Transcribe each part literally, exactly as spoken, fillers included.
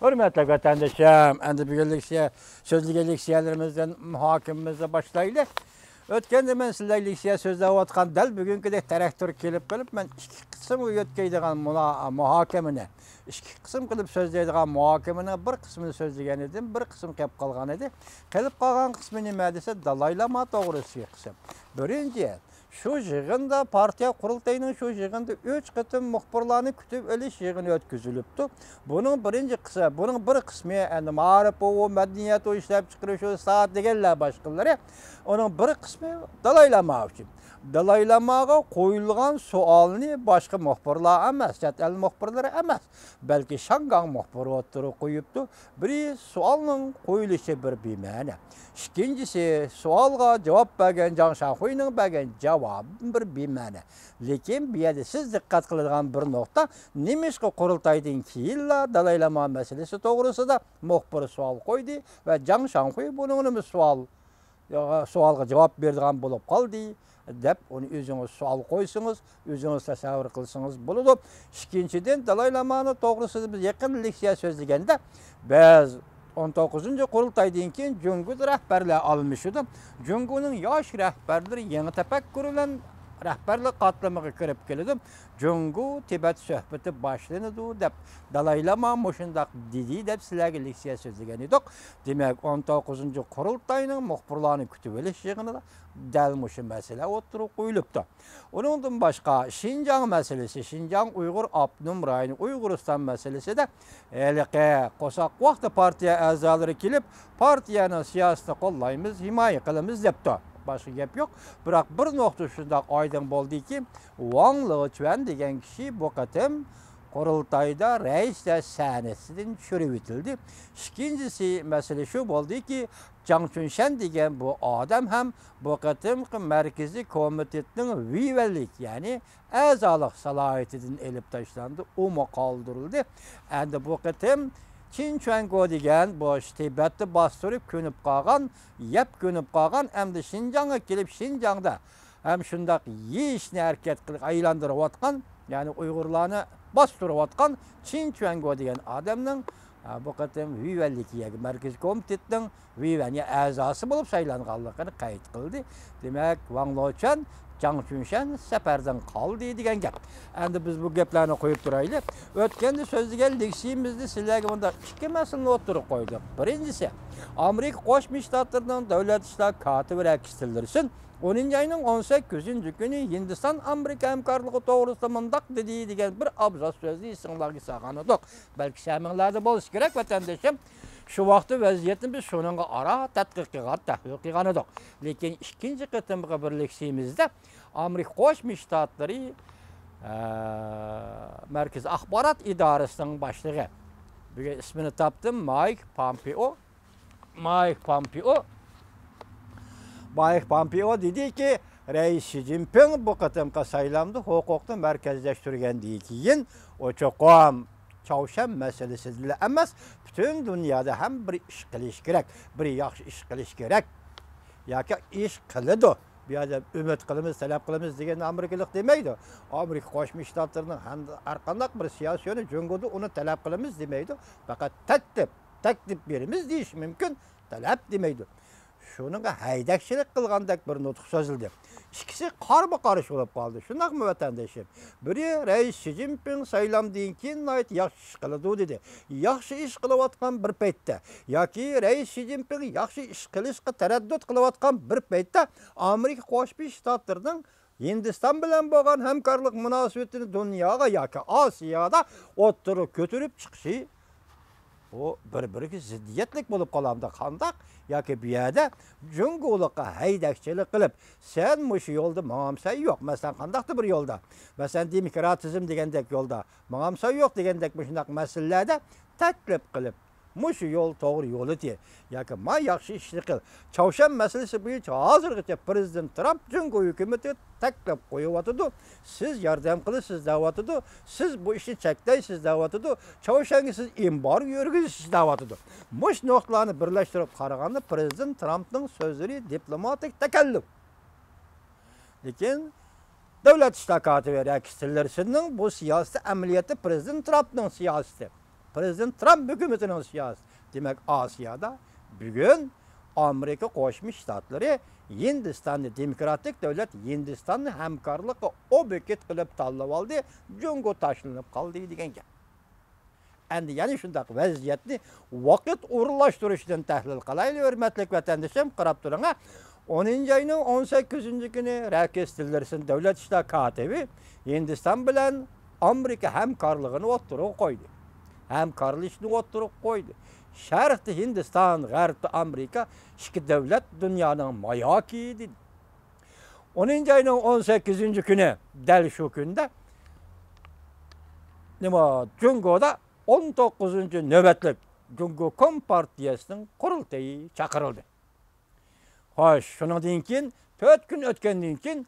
ھۆرمەتلىك ۋەتەندىشىم، ئەمدى بۈگۈن لېكسىيە، سۆزلىگەن لېكسىيەلىرىمىزدىن مۇھاكىمىمىزنى باشلايلى. ئۆتكەندە مەن سىلەر لېكسىيە سۆزلەۋاتقان دەل بۈگۈنكىدەك تەرەتتۇر كېلىپ قېلىپ، مەن ئىككى قىسىمغا يۆتكەيدىغان مۇنا-، مۇھاكىمىنى، ئىككى قىسىم قىلىپ سۆزلەيدىغان مۇھاكىمىنىڭ بىر قىسمىنى سۆزلىگەن ئىدىم، بىر قىسىم قېلىپ قالغان ئىدى. قېلىپ قالغان قىسمى نېمە دېسە، دالاي لاما توغرىسىدىكى قىسىم. بىرىنچى، شۇ يىغىندا، پارتىيە قۇرۇلتىيىنىڭ شۇ يىغىندا ئۈچ قېتىم مۇخبىرلارنى كۈتۈپ ئېلىش يىغىنى ئۆتكۈزۈلۈپتۇ. بۇنىڭ بىرىنچى قىسمى، بۇنىڭ بىر قىسمى، ئەنە، مائارىپ، ئۇ مەدەنىيەت، ئۇ ئىشلەپچىقىرىش، ئۇ سائەت دېگەنلەر باشقىلىرى. ئۇنىڭ بىر قىسمى دالاي لاما ئۈچۈن. دالاي لاماغا قويۇلغان سوئالنى باشقا مۇخبىرلار ئەمەس، چەت ئەل مۇخبىرلىرى ئەمەس، بەلكى شاڭگاڭ مۇخبىرى ئوتتۇرىغا قويۇپتۇ. بىرى، سوئالنىڭ قويۇلۇشى بىر بىمەنە. ئىككىنچىسى، سوئالغا جاۋاب بەرگەن جاڭ شاڭخۇينىڭ بەرگەن جاۋابى بىر بىمەنە. لېكىن بۇ يەردە سىز دىققەت قىلىدىغان بىر نۇقتا، نېمىشقا قۇرۇلتايدىن كېيىنلا دالاي لاما مەسىلىسى توغرىسىدا مۇخبىر سوئال قويدى ۋە جاڭ شاڭخۇي بۇنىڭغىمۇ سوئال سوئالغا جاۋاب بېرىدىغان بولۇپ قالدى، دەپ ئۇنى ئۆزىڭىز سوئال قويسىڭىز، ئۆزىڭىز تەسەۋۋۇر قىلسىڭىز بولىدۇ. ئىككىنچىدىن، دالاي لامانىڭ توغرىسىدا بىز يېقىندا لېكسىيە سۆزلىگەندە، بىز ئون توققۇزىنچى قۇرۇلتايدىن كېيىن جۇڭگودا رەھبەرلەر ئالمىشىدۇ. جۇڭگونىڭ ياش رەھبەرلىرى يېڭى تەپەككۇر بىلەن رەھبەرلىك قاتلىمىغا كىرىپ كېلىدۇ. جۇڭگو تىبەت سۆھبىتى باشلىنىدۇ، دەپ دالاي لاما مۇشۇنداق دېدى، دەپ سىلەرگە لېكسىيە سۆزلىگەن ئىدۇق. دېمەك، ئون توققۇزىنچى قۇرۇلتاينىڭ مۇخبىرلارنى كۈتۈۋېلىش يىغىنىدا دەل مۇشۇ مەسىلە ئوتتۇرىغا قويۇلۇپتۇ. ئۇنىڭدىن باشقا، شىنجاڭ مەسىلىسى، شىنجاڭ ئۇيغۇر ئاپتونوم رايونى، ئۇيغۇرىستان مەسىلىسىدە ھېلىقى قورساق ۋاقتى پارتىيە ئەزالىرى كېلىپ، پارتىيەنىڭ سىياسىتىنى قوللايمىز، ھىمايە قىلىمىز دەپتۇ. باشقا گەپ يوق. بىراق بىر نۇقتا شۇنداق ئايدىڭ بولدىكى، ۋاڭ لېچۈەن دېگەن كىشى بۇ قېتىم قۇرۇلتايدا رەئىسلەر سەھنىسىدىن چۈشۈرۈۋېتىلدى. ئىككىنچىسى، مەسىلە شۇ بولدىكى، جاڭ چۈنشەن دېگەن بۇ ئادەم ھەم بۇ قېتىمقى مەركىزىي كومىتېتنىڭ ۋىۋەنلىك، يەنى ئەزالىق سالاھىيىتىدىن ئېلىپ تاشلاندى، ئۇمۇ قالدۇرۇلدى. ئەمدى بۇ قېتىم چىن چۈەنگو دېگەن بۇ تىبەتتە باستۇرۇپ كۆنۈپ قالغان، يەپ كۆنۈپ قالغان، ئەمدى شىنجاڭغا كېلىپ، شىنجاڭدا ھەم شۇنداق يېيىشنى ھەرىكەت قىلىپ ئايلاندۇرۇۋاتقان، يەنى ئۇيغۇرلارنى باستۇرۇۋاتقان چىن چۈەنگو دېگەن ئادەمنىڭ، ئە، بۇ قېتىم ۋىۋەنلىكىيەگە مەركىزىي كومىتېتنىڭ ۋىۋەنيە ئەزاسى بولۇپ سايلانغانلىقىنى قەيت قىلدى. دېمەك، ۋاڭ لېچۈەن، جاڭ چۈنشەن سەپەردىن قالدى دېگەن گەپ. ئەمدى بىز بۇ گەپلەرنى قويۇپ تۇرايلى. ئۆتكەندە سۆزلىگەن لېكسىيىمىزدە سىلەرگە مۇنداق ئىككى مەسىلىنى ئوتتۇرىغا قويدۇق. بىرىنچىسى، ئامېرىكا قوشما شتاتلىرىنىڭ دۆلەت ئىشلار كاتىپى رېكس تىللېرسون ئونىنچى ئاينىڭ ئون سەككىزىنچى كۈنى ھىندىستان ئامېرىكا ھەمكارلىقى توغرىسىدا مۇنداق دېدى دېگەن بىر ئابزاس سۆزنى ئېسىڭلارغا سالغان ئىدۇق. بەلكى ئېسىڭلاردا بولسا كېرەك، ۋەتەندىشىم. شۇ ۋاقىتتا ۋەزىيەتنى بىز شۇنىڭغا ئارا تەتقىق قىلغان، تەھلىل قىلغان ئىدۇق. لېكىن ئىككىنچى قېتىمقى بىر لېكسىيىمىزدە ئامېرىكا قوشما شتاتلىرى، ئە، مەركىزىي ئاخبارات ئىدارىسىنىڭ باشلىقى، بۈگۈن ئىسمىنى تاپتىم، مايك پامپېئو. مايك پامپېئو، مايك پامپېئو دېدىكى، رەئىس شى جىنپىڭ بۇ قېتىمقى سايلامدا ھوقۇقنى مەركەزلەشتۈرگەندىن كېيىن، ئۇ چوقۇم چاۋشيەن مەسىلىسىدىلا ئەمەس، پۈتۈن دۇنيادا ھەم بىر ئىش قىلىش كېرەك، بىر ياخشى ئىش قىلىش كېرەك ياكى ئىش قىلىدۇ. بۇ يەردە ئۈمىد قىلىمىز، تەلەپ قىلىمىز دېگەننى ئامېرىكىلىق دېمەيدۇ. ئامېرىكا قوشما شتاتلىرىنىڭ ھەم ھەرقانداق بىر سىياسىيونى جۇڭگودا ئۇنى تەلەپ قىلىمىز دېمەيدۇ. پەقەت تەكلىپ، تەكلىپ بېرىمىز دېيىشى مۇمكىن، تەلەپ دېمەيدۇ. شۇنىڭغا ھەيدەكچىلىك قىلغاندەك بىر نۇتۇق سۆزلىدى. ئىككىسى قارمۇ قارشى بولۇپ قالدى. شۇنداقمۇ، ۋەتەندىشىم؟ بىرى، رەئىس شى جىنپىڭ سايلامدىن كېيىن ناھايىتى ياخشى ئىش قىلىدۇ دېدى. ياخشى ئىش قىلىۋاتقان بىر پەيتتە ياكى رەئىس شى جىنپىڭ ياخشى ئىش قىلىشقا تەرەددۇت قىلىۋاتقان بىر پەيتتە ئامېرىكا قوشما شتاتلىرىنىڭ ھىندىستان بىلەن بولغان ھەمكارلىق مۇناسىۋىتىنى دۇنياغا ياكى ئاسىيادا ئوتتۇرىغا كۆتۈرۈپ چىقىشى، بۇ بىر-بىرىگە زىددىيەتلىك بولۇپ قالامدۇ قانداق؟ ياكى بۇ يەردە جۇڭگولۇققا ھەيدەكچىلىك قىلىپ، سەن مۇشۇ يولدا ماڭامسەن يوق، مەسىلەن، قانداقتۇر بىر يولدا، مەسىلەن، دېموكراتىزم دېگەندەك يولدا ماڭامسەن يوق دېگەندەك مۇشۇنداق مەسىلىلەردە تەكلىپ قىلىپ، مۇشۇ يول توغرا يولىدى ياكى ما ياخشى ئىشنى قىل. چاۋشيەن مەسىلىسى بويىچە ھازىرغىچە پىرېزىدېنت ترامپ جۇڭگو ھۆكۈمىتىگە تەكلىپ قويۇۋاتىدۇ. سىز ياردەم قىلىسىز دەۋاتىدۇ. سىز بۇ ئىشنى چەكلەيسىز دەۋاتىدۇ. چاۋشيەنگە سىز ئېمبارگو يۈرگۈزىسىز دەۋاتىدۇ. مۇشۇ نۇقتىلارنى بىرلەشتۈرۈپ قارىغاندا پىرېزىدېنت ترامپنىڭ سۆزلىرى دىپلوماتىك تەكەللۇپ. لېكىن دۆلەت ئىشلار كاتىپى رېكس تىللېرسوننىڭ بۇ سىياسىتى ئەمەلىيەتتە پىرېزىدېنت ترامپنىڭ سىياسىتى. پرېزىدېنت ترامپ ھۆكۈمىتىنىڭ سىياسىتى. دېمەك، ئاسىيادا بۈگۈن ئامېرىكا قوشما شتاتلىرى ھىندىستاننى، دېموكراتىك دۆلەت ھىندىستاننى ھەمكارلىققا ئوبيېكت قىلىپ تاللىۋالدى، جۇڭگو تاشلىنىپ قالدى دېگەن گەپ. ئەمدى يەنە شۇنداق ۋەزىيەتنى ۋاقىت ئورۇنلاشتۇرۇشىدىن تەھلىل قىلايلى، ھۆرمەتلىك ۋەتەندىشىم، قاراپ تۇرۇڭ ھە. ئونىنچى ئاينىڭ ئون سەككىزىنچى كۈنى رەكس تىللېرسون دۆلەت ئىشلار كاتىپى ھىندىستان بىلەن ئامېرىكا ھەمكارلىقىنى ئوتتۇرىغا قويدى. ھەمكارلىشىشنى ئوتتۇرىغا قويدى. شەرقتە ھىندىستان، غەربتە ئامېرىكا، ئىككى دۆلەت دۇنيانىڭ ماياكى دېدى. ئونىنچى ئاينىڭ ئون سەككىزىنچى كۈنى، دەل شۇ كۈندە، نېمە، جۇڭگودا ئون توققۇزىنچى نۆۋەتلىك جۇڭگو كومپارتىيەسىنىڭ قۇرۇلتىيى چاقىرىلدى. خوش، شۇنىڭدىن كېيىن، تۆت كۈن ئۆتكەندىن كېيىن،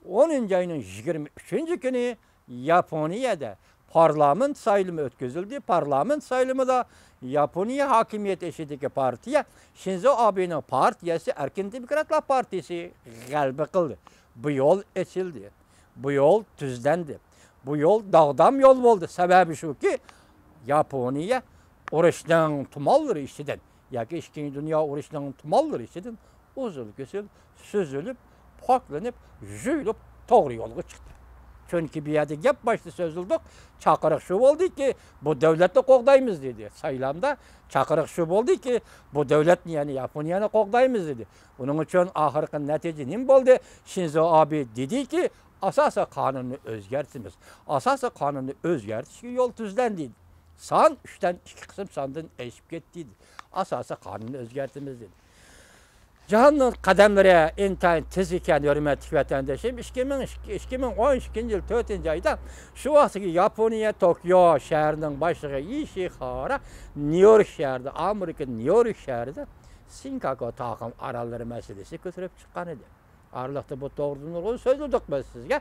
ئونىنچى ئاينىڭ يىگىرمە ئۈچىنچى كۈنى ياپونىيەدە پارلامېنت سايلىمى ئۆتكۈزۈلدى. پارلامېنت سايلىمىدا ياپونىيە ھاكىمىيەت ئىچىدىكى پارتىيە، شىنزو ئابېنىڭ پارتىيەسى، ئەركىن دېموكراتلار پارتىيىسى غەلىبە قىلدى. بۇ يول ئېچىلدى. بۇ يول تۈزلەندى. بۇ يول داغدام يول بولدى. سەۋەبى شۇكى، ياپونىيە ئۇرۇشنىڭ تۇمانلىرى ئىچىدىن ياكى ئىككىنچى دۇنيا ئۇرۇشىنىڭ تۇمانلىرى ئىچىدىن ئۇزۇل-كېسىل سۈزۈلۈپ، پاكلىنىپ، يۇيۇلۇپ، توغرا يولغا چىقتى. چۈنكى بۇ يەردە گەپ باشتا سۆزلىدۇق، چاقىرىق شۇ بولدىكى، بۇ دۆلەتنى قوغدايمىز دېدى. سايلامدا چاقىرىق شۇ بولدىكى، بۇ دۆلەتنى، يەنى ياپونىيەنى قوغدايمىز دېدى. ئۇنىڭ ئۈچۈن ئاخىرقى نەتىجە نېمە بولدى؟ شىنزو ئابې دېدىكى، ئاساسىي قانۇننى ئۆزگەرتىمىز. ئاساسىي قانۇننى ئۆزگەرتىشكە يول تۈزلەندى. سان ئۈچتىن ئىككى قىسىم ساندىن ئېشىپ كەتتى. ئاساسىي قانۇننى ئۆزگەرتىمىز دېدى. جاھاننىڭ قەدەملىرى ئىنتايىن تېز ئىكەن، ھۆرمەتلىك ۋەتەندىشىم. ئىككى مىڭ، ئىككى مىڭ ئون ئىككىنچى يىل تۆتىنچى ئايدا شۇ ۋاقىتتىكى ياپونىيە توكيو شەھىرىنىڭ باشلىقى ئىشىخارا نيۇ يورك شەھىرىدە، ئامېرىكا نيۇ يورك شەھىرىدە سېنكاكۇ تاقىم ئاراللىرى مەسىلىسى كۆتۈرۈپ چىققان ئىدى. ئارىلىقتا بۇ توغرىدا نۇرغۇن سۆزلىدۇق بىز سىزگە.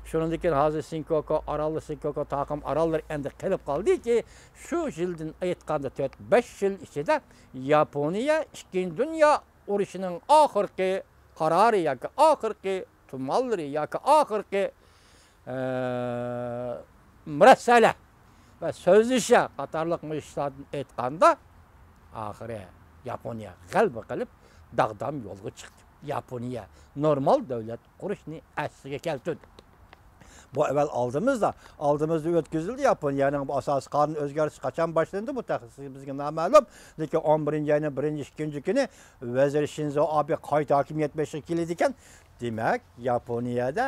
شۇنىڭدىن كېيىن ھازىر سېنكاكۇ ئاراللىرى، سېنكاكۇ تاقىم ئاراللىرى ئەمدى قېلىپ قالدىكى، شۇ يىلدىن ئېيتقاندا تۆت، بەش يىل ئىچىدە ياپونىيە ئىككىنچى دۇنيا ئۇرۇشىنىڭ ئاخىرقى قارارى ياكى ئاخىرقى تۇمانلىرى ياكى ئاخىرقى، ئە، مۇرەسسەلە ۋە سۆزلىشە قاتارلىق مۇشۇ ئىشلاردىن ئېيتقاندا، ئاخىرى ياپونىيە غەلىبە قىلىپ، داغدام يولغا چىقتى. ياپونىيە نورمال دۆلەت قۇرۇشنى ئەسلىگە كەلتۈردى. بۇ ئەۋۋەل ئالدىمىزدا، ئالدىمىزدا ئۆتكۈزۈلدى. ياپونىيەنىڭ بۇ ئاساسىي قانۇن ئۆزگەرتىشى قاچان باشلىنىدۇ، بۇ تېخى بىزگە نامەلۇم. لېكىن ئون بىرىنچى ئاينىڭ بىرىنچى، ئىككىنچى كۈنى ۋەزىر شىنزو ئابې قايتا ھاكىمىيەت بېشىغا كېلىدىكەن. دېمەك، ياپونىيەدە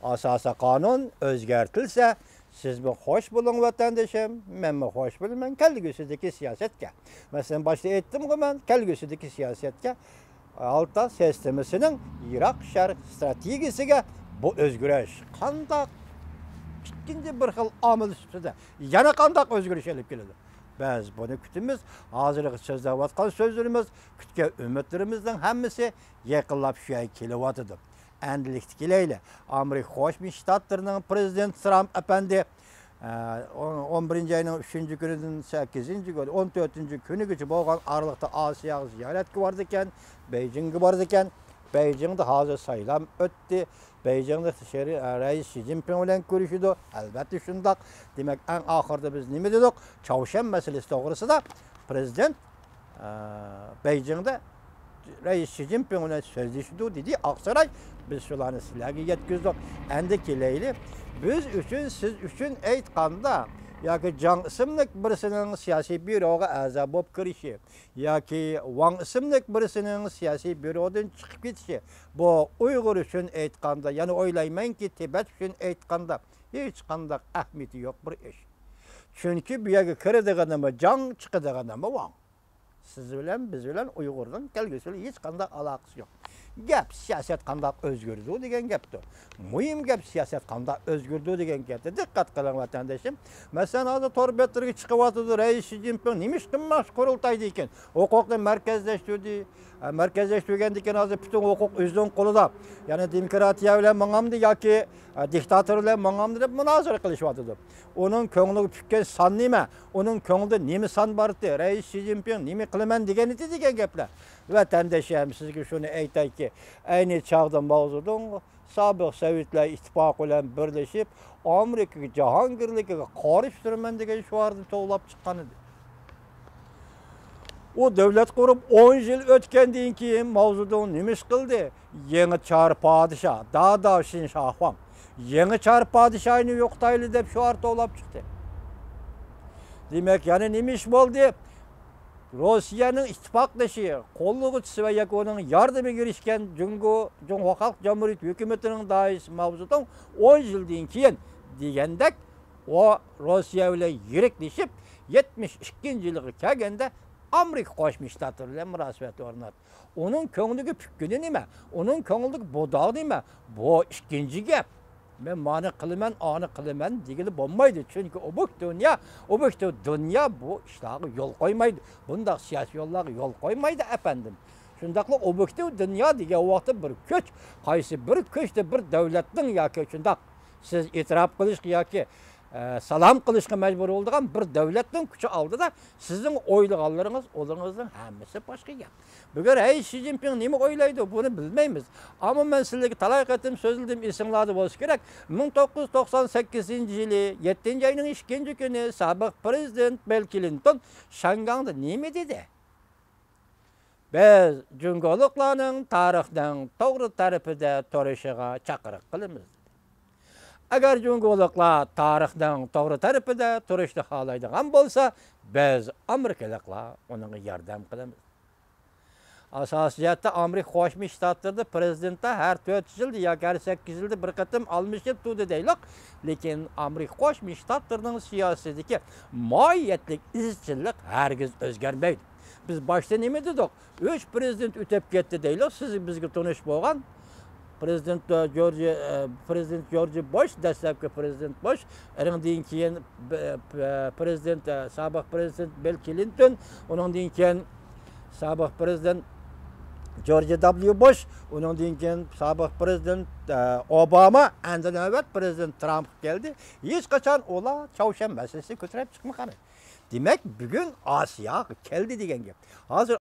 ئاساسىي قانۇن ئۆزگەرتىلسە، سىزمۇ خوش بولۇڭ، ۋەتەندىشىم، مەنمۇ خوش بولىمەن كەلگۈسىدىكى سىياسەتكە. مەسىلەن، باشتا ئېيتتىمغۇ مەن، كەلگۈسىدىكى سىياسەتكە، ئالتا سىستېمىسىنىڭ يىراق شەرق ئىستراتېگىيىسىگە بۇ ئۆزگىرىش قانداق ئىككىنچى بىر خىل ئامىل سۈپىتىدە يەنە قانداق ئۆزگىرىش ئېلىپ كېلىدۇ؟ بىز بۇنى كۈتىمىز. ھازىرغىچە سۆزلەۋاتقان سۆزلىرىمىز، كۈتكەن ئۈمىدلىرىمىزنىڭ ھەممىسى يېقىنلاپ شۇ يەرگە كېلىۋاتىدۇ. ئەمدىلىكتە كېلەيلى. ئامېرىكا قوشما شتاتلىرىنىڭ پرېزىدېنتى ترامپ ئەپەندى، ئە، ئون بىرىنچى ئاينىڭ ئۈچىنچى كۈنىدىن سەككىزىنچى كۈن، ئون تۆتىنچى كۈنىگىچە بولغان ئارىلىقتا ئاسىياغا زىيارەتكە بارىدىكەن، بېيجىڭگە بارىدىكەن. بېيجىڭدا ھازىر سايلام ئۆتتى. بېيجىڭدا شېرى-، رەئىس شى جىنپىڭ بىلەن كۆرۈشىدۇ. ئەلۋەتتە شۇنداق. دېمەك، ئەڭ ئاخىرىدا بىز نېمە دېدۇق؟ چاۋشيەن مەسىلىسى توغرىسىدا پرېزىدېنت، ئە، بېيجىڭدا رەئىس شى جىنپىڭ بىلەن سۆزلىشىدۇ دېدى ئاقساراي. بىز شۇلارنى سىلەرگە يەتكۈزدۇق. ئەمدى كېلەيلى. بىز ئۈچۈن، سىز ئۈچۈن ئېيتقاندا، ياكى جاڭ ئىسىملىك بىرسىنىڭ سىياسىي بيۇروغا ئەزا بولۇپ كىرىشى، ياكى ۋاڭ ئىسىملىك بىرسىنىڭ سىياسىي بيۇرودىن چىقىپ كېتىشى، بۇ ئۇيغۇر ئۈچۈن ئېيتقاندا، يەنە ئويلايمەنكى، تىبەت ئۈچۈن ئېيتقاندا، ھېچقانداق ئەھمىيىتى يوق بىر ئىش. چۈنكى بۇ يەرگە كىرىدىغىنىمۇ جاڭ، چىقىدىغىنىمۇ ۋاڭ. سىز بىلەن، بىز بىلەن ئۇيغۇرنىڭ كەلگۈسى بىلەن ھېچقانداق ئالاقىسى يوق. گەپ سىياسەت قانداق ئۆزگىرىدۇ دېگەن گەپتۇر. مۇھىم گەپ سىياسەت قانداق ئۆزگىرىدۇ دېگەن گەپتە دىققەت قىلىڭ، ۋەتەندىشىم. مەسىلەن، ھازىر تور بەتلىرىگە چىقىۋاتىدۇ، رەئىس شى جىنپىڭ نېمە ئىش قىلماقچى قۇرۇلتايدا ئىكەن؟ ھوقۇقنى مەركەزلەشتۈردى. ئە، مەركەزلەشتۈرگەندىن كېيىن ھازىر پۈتۈن ھوقۇق ئۆزىنىڭ قولىدا. يەنى دېموكراتىيە بىلەن ماڭامدۇ ياكى، ئە، دىكتاتور بىلەن ماڭامدۇ دەپ مۇنازىرە قىلىشىۋاتىدۇ. ئۇنىڭ كۆڭلىگە پۈككەن سان نېمە؟ ئۇنىڭ كۆڭلىدە نېمە سان بار ئىدى؟ رەئىس شى جىنپىڭ نېمە قىلىمەن دېگەن ئىدى دېگەن گەپلەر. ۋەتەندىشىم، سىزگە شۇنى ئېيتايكى، ئەينى چاغدا ماۋزېدۇڭ سابىق سوۋېتلار ئىتتىپاقى بىلەن بىرلىشىپ، ئامېرىكىغا جاھانگىرلىكىگە قارشى تۇرىمەن دېگەن شوئارنى توۋلاپ چىققان ئىدى. ئۇ دۆلەت قۇرۇپ ئون يىل ئۆتكەندىن كېيىن ماۋزېدۇڭ نېمە ئىش قىلدى؟ يېڭى چار پادىشاھ، دادا شىنشاخۇاڭ، يېڭى چار پادىشاھنى يوقىتايلى دەپ شوئار توۋلاپ چىقتى. دېمەك، يەنە نېمە ئىش بولدى؟ روسىيەنىڭ ئىتتىپاقدىشى، قوللىغۇچىسى ۋە ياكى ئۇنىڭ ياردىمىگە ئېرىشكەن جۇڭگو، جۇڭخۇا خەلق جۇمھۇرىيىتى ھۆكۈمىتىنىڭ دائىرىسى ماۋزېدۇڭ ئون يىلدىن كېيىن دېگەندەك، ئۇ روسىيە بىلەن يىرىكلىشىپ، يەتمىش ئىككىنچى يىلىغا كەلگەندە ئامېرىكا قوشما شتاتلىرى بىلەن مۇناسىۋەت ئورناتتى. ئۇنىڭ كۆڭلىدىكى پۈككۈنى نېمە؟ ئۇنىڭ كۆڭلىدىكى بۇداغى نېمە؟ بۇ ئىككىنچى گەپ. مەن مانى قىلىمەن، ئانى قىلىمەن دېگىلى بولمايدۇ. چۈنكى ئوبيېكتىپ دۇنيا، ئوبيېكتىپ دۇنيا بۇ ئىشلارغا يول قويمايدۇ. بۇنداق سىياسىي يوللارغا يول قويمايدۇ، ئەپەندىم. شۇنداقلا ئوبيېكتىپ دۇنيا دېگەن ۋاقىتتا بىر كۈچ، قايسى بىر كۈچتە بىر دۆلەتنىڭ ياكى شۇنداق سىز ئېتىراپ قىلىشقا ياكى، ئە، سالام قىلىشقا مەجبۇر بولىدىغان بىر دۆلەتنىڭ كۈچى ئالدىدا سىزنىڭ ئويلىغانلىرىڭىز، ئۇلىرىڭىزنىڭ ھەممىسى باشقا گەپ. بۈگۈن ھەي شى جىنپىڭ نېمە ئويلايدۇ، بۇنى بىلمەيمىز. ئەمما مەن سىلەرگە تالاي قېتىم سۆزلىدىم، ئېسىڭلاردا بولسا كېرەك. مىڭ توققۇز يۈز توقسان سەككىزىنچى يىلى يەتتىنچى ئاينىڭ ئىككىنچى كۈنى سابىق پىرېزىدېنت بىل كلىنتون شياڭگاڭدا نېمە دېدى؟ بىز جۇڭگولۇقلارنىڭ تارىخنىڭ توغرا تەرىپىدە تۇرۇشىغا چاقىرىق قىلىمىز. ئەگەر جۇڭگولۇقلار تارىخنىڭ توغرا تەرىپىدە تۇرۇشنى خالايدىغان بولسا، بىز ئامېرىكىلىقلار ئۇنىڭغا ياردەم قىلىمىز. ئاساسىي جەھەتتە ئامېرىكا قوشما شتاتلىرىدا پىرېزىدېنتلار ھەر تۆت يىلدا ياكى ھەر سەككىز يىلدا بىر قېتىم ئالمىشىپ تۇردى دەيلۇق. لېكىن ئامېرىكا قوشما شتاتلىرىنىڭ سىياسىتىدىكى ماھىيەتلىك ئىزچىللىق ھەرگىز ئۆزگەرمەيدۇ. بىز باشتا نېمە دېدۇق؟ ئۈچ پىرېزىدېنت ئۆتۈپ كەتتى دەيلۇق، سىز بىزگە تونۇش بولغان. پىرېزىدېنت، ئە، جورج، ئە، پىرېزىدېنت جورج بوش، دەسلەپكى پىرېزىدېنت بوش، ئۇنىڭدىن كېيىن، ب-، پ-، پىرېزىدېنت، ئە، سابىق پىرېزىدېنت بىل كلىنتون، ئۇنىڭدىن كېيىن سابىق پىرېزىدېنت جورج دابليۇ بوش، ئۇنىڭدىن كېيىن سابىق پىرېزىدېنت، ئە، ئوباما، ئەمدى نۆۋەت پىرېزىدېنت ترامپ كەلدى. ھېچقاچان ئۇلار چاۋشيەن مەسىلىسىنى كۆتۈرۈپ چىقمىغان. دېمەك، بۈگۈن ئاسىياغا كەلدى دېگەن گەپ. ھازىر